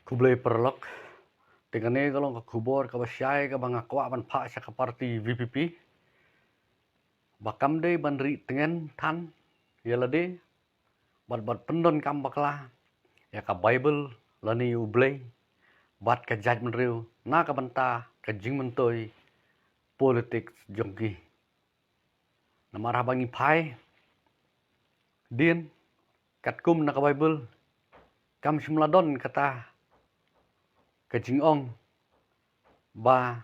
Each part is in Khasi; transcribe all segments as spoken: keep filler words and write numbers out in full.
Khublei paralok. Te kane ka long ka khubor kaba shai kaba nga kwah ban phah sha ka parti VPP. Ba kam dei ban ri tngen than ïa lade bad bad pyndonkam bakla ïa ka Baibl lane ïa U Blei bad ka jaitbynriew na ka bynta ka jingmyntoi politics jong ki. Namar haba ngi phai dien katkum na ka Baibl, kam shym la don kata ka jingong ba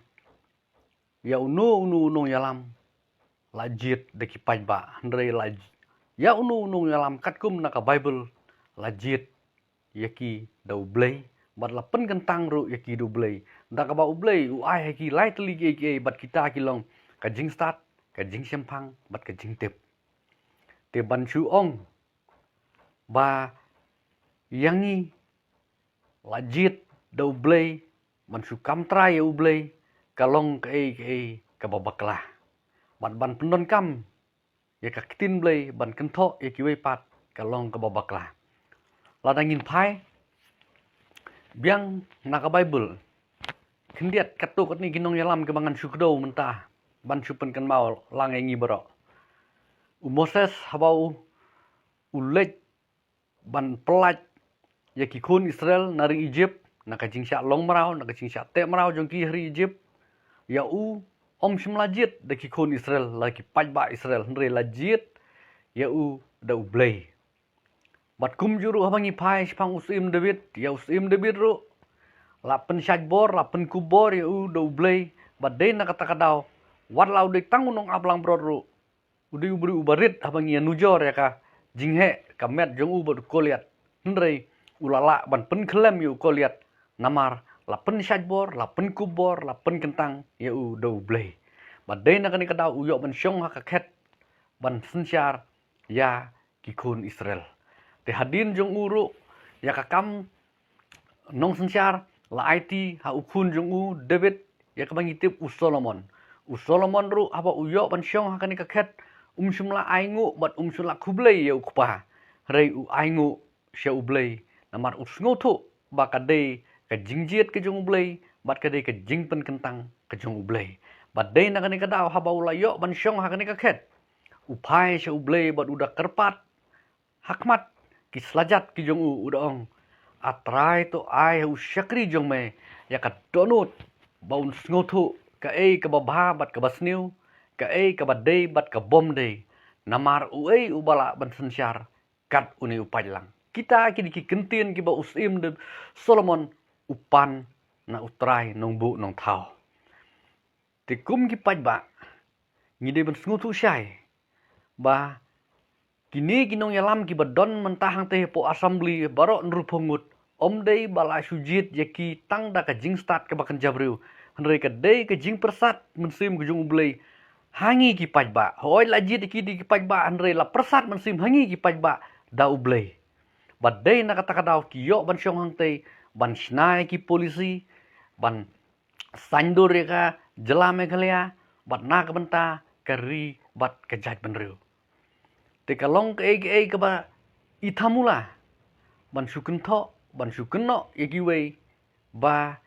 ïa uno uno u nongïalam la jied da ki paidbah, hynrei la j- ïa uno u nongïalam katkum na ka Baibl la jied ïa ki da U Blei bad la pynkyntang ruh ïa ki da U Blei. Da kaba U Blei u ai ha ki lai tylli kiei kiei bad kita ki long ka jingstad, ka jingshemphang bad ka jingtip. Te ban shu ong ba ïa ngi la jied da U Blei ban shu kam trai ïa U Blei ka long kaei kaei kaba bakla. Bad ban pyndonkam ïa ka ktien Blei ban kynthoh ïa kiwei pat ka long kaba bakla. Lada ngin phai biang na ka Baibl, khyndiat katto katne ki nongïalam kiba ngan shu kdew mynta ban shu pynkynmaw lang ïa ngi baroh. U Moses haba u, u leit ban pyllait ïa ki khun Israel na ri Egypt, na ka jingshah long mraw, na ka jingshah teh mraw jong ki ha ri Egypt, ïa u ym shym la jied da ki khun Israel, la ki paidbah Israel, hynrei la jied ïa u da U Blei. Bad kumjuh ruh haba ngi phai shaphang u Syiem David, ïa u Syiem David ruh la pynshait bor, la pynkup bor ïa u da U Blei, bad dei na kata ka daw, wat la u dei tang u nongap langbrot ruh, u dei u briew uba rit haba ngi ïanujor ïa ka jingheh ka met jong u bad u Goliath. Hynrei u la lah ban pynkhyllem ïa u Goliath, namar la pynshait bor, la pynkup bor, la pynkyntang ïa u da U Blei. Bad dei na kane ka daw u ïoh ban shong ha ka khet ban synshar ïa ki khun Israel. Te hadien jong u ruh ïa ka kam nongsynshar la aiti ha u khun jong u David, ïa kaba ngi tip u Solomon. U Solomon ruh haba u ïoh ban shong ha kane ka khet, um shym la ainguh bad um shym la khublei ïa u kpa, hynrei u ainguh sha U Blei, namar u sngewthuh ba ka dei ka jingjied ka jong U Blei bad ka dei ka jingpynkyntang ka jong U Blei. Bad dei na kane ka daw haba u la ïoh ban shong ha kane ka khet, u phai sha U Blei bad u da kyrpad ha khmat ki slajat ki jong u, u da ong, A Trai, to ai ha u shakri jong me ïa ka dohnud ba un sngewthuh kaei kaba bha bad kaba sniew, kaei kaba dei bad ka bym dei, namar uei uba lah ban synshar kat une u paidlang. Kita ki dei ki kyntien kiba u Syiem Solomon u pan na U Trai Nongbuh Nongthaw. Te kum ki paidbah, ngi dei ban sngewthuh shai ba kine ki nongïalam kiba don mynta hangtei hapoh Assembly baroh hynriewphew ngut, ym dei ba la shu jied ïa ki tang da ka jingstad kaba kynja briew, hynrei ka dei ka jingpyrsad mynsiem ka jong U Blei ha ngi ki paidbah. Hooid, la jied ïa ki da ki paidbah, hynrei la pyrsad mynsiem ha ngi ki paidbah da U Blei. Bad dei na kata ka daw ki ïoh ban shong hangtei ban shna ïa ki polisi, ban saiñdur ïa ka jylla Meghalaya bad na ka bynta ka ri bad ka jaitbynriew. Te ka long kaei kaei kaba i thamula ban shu kynthoh, ban shu kynnoh ïa kiwei ba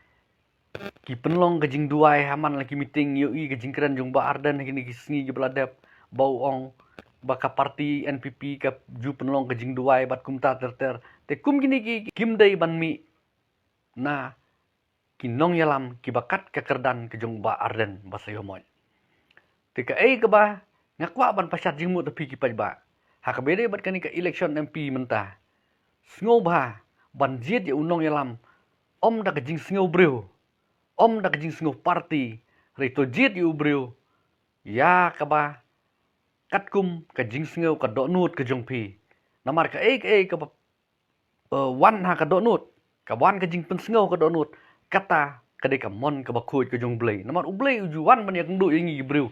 ki pynlong ka jingduwai ha man la ki meeting, ïohi ka jingkren jong Bah Ardent ha kine ki sngi kiba la dep ba u ong ba ka parti NPP ka ju pynlong ka jingduwai bad kumta ter ter. Te kum kine ki kim dei ban mih na ki nongïalam kiba kat ka kyrdan ka jong Bah Ardent Basaiawmoit. Te kaei kaba nga kwah ban pashat jingmut ha phi ki paidbah, ha kaba ïadei bad kane ka election MP mynta, sngewbha ban jied ïa u nongïalam ym da ka jingsngew briew, ym da ka jingsngew parti, hynrei to jied ïa u briew ïa kaba katkum ka jingsngew ka dohnud ka jong phi. Namar kaei kaei kaba eh, wan ha ka dohnud, ka wan ka jingpynsngew ka dohnud, kata ka dei ka mon kaba khuid ka jong U Blei. Namar U Blei u ju wan ban ïakynduh ïa ngi ki briew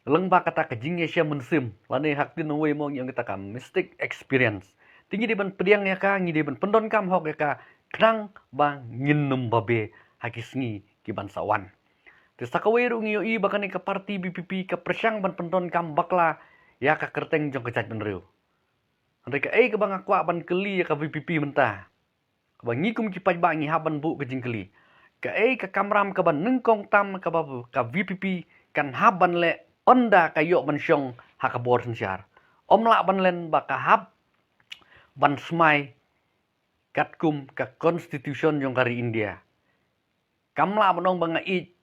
lyngba kata ka jingïashem mynsiem, lane ha ka ktien nongwei mo ngi ong kata ka mystic experience. Te ngi dei ban pdiang ïa ka, ngi dei ban pyndonkam hok ïa ka, khnang ba ngin nym babe ha ki sngi ki ban sa wan. Te sa kawei ruh ngi ïohi ba kane ka parti VPP ka pyrshang ban pyndonkam bakla ïa ka kyrteng jong ka jaitbynriew. Hynrei kaei kaba nga kwah ban kylli ïa ka VPP mynta, ba ngi kum ki paidbah ngi hap ban buh ka jingkylli. Kaei ka kamram kaba nyngkong tam kaba ka VPP kan hap ban leh ynda ka ïoh ban shong ha ka bor synshar. Ym lah ban len ba ka hap ban smai katkum ka constitution jong ka ri India. Kam lah ban ong ba nga ïeit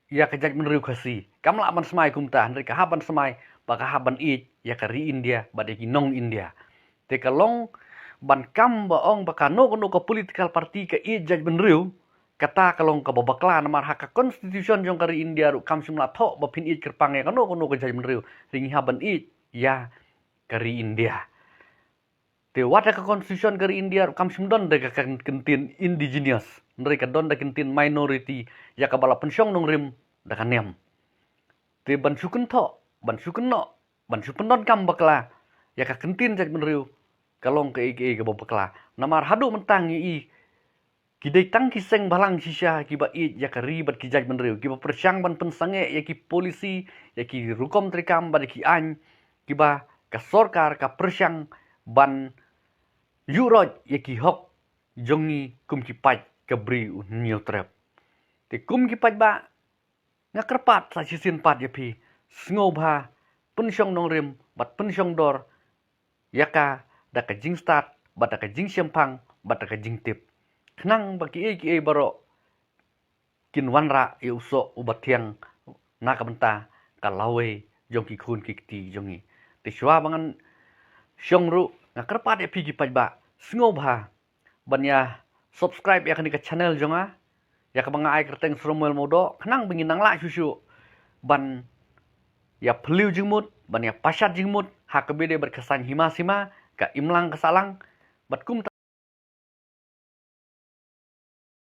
ïa ka jaitbynriew Khasi. Kam lah ban smai kumta, hynrei ka hap ban smai ba ka hap ban ïeit ïa ka ri India bad ïa ki nong India. Te ka long ban kam ba ong ba kano kano ka political party ka ïeit jaitbynriew, kata ka long kaba bakla namar ha ka constitution jong ka ri India ruh kam shym la thoh ba phin ïeit kyrpang ïa kano kano ka jaitbynriew. Hynrei ngi hap ban ïeit ïa ka ri India. Te wat ha ka constitution ka ri India ruh kam shym don da ka kyntien indigenous. Hynrei ka don da ka kyntien minority ïa kaba la pynshong nongrim da ka niam. Te ban shu kynthoh, ban shu kynnoh, ban shu pyndonkam bakla ïa ka kyntien jaitbynriew ka long kaei kaei kaba bakla. Namar haduh mynta ngi i ki dei tang ki seng balang shisha kiba ïeit ïa ka ri bad ki jaitbynriew, kiba pyrshang ban pynsangeh ïa ki polisi, ïa ki rukom treikam bad ïa ki aiñ kiba ka sorkar ka pyrshang ban ïuh roit ïa ki hok jong ngi kum ki paid ka Bri u Hynñiewtrep. Te kum ki paidbah nga kyrpad sa shisien pat ïa phi, sngewbha pynshong nongrim bad pynshong dor ïa ka da ka jingstad bad da ka jingshemphang bad da ka jingtip, khnang ba kiei kiei baroh kin wanrah ïa u soh uba thiang na ka bynta ka lawei jong ki khun ki kti jong ngi. Te shuwa ba ngan shong ruh nga kyrpad ïa phi ki paidbah, sngewbha ban ïa subscribe ïa kane ka channel jong nga, ïa kaba nga ai kyrteng Sromuel Mawdoh, khnang ba ngin nang lah shuh shuh ban ïa phylliew jingmut, ban ïa pashat jingmut ha kaba ïadei bad ka saiñ hima sima, ka imlang ka sahlang, bad kumta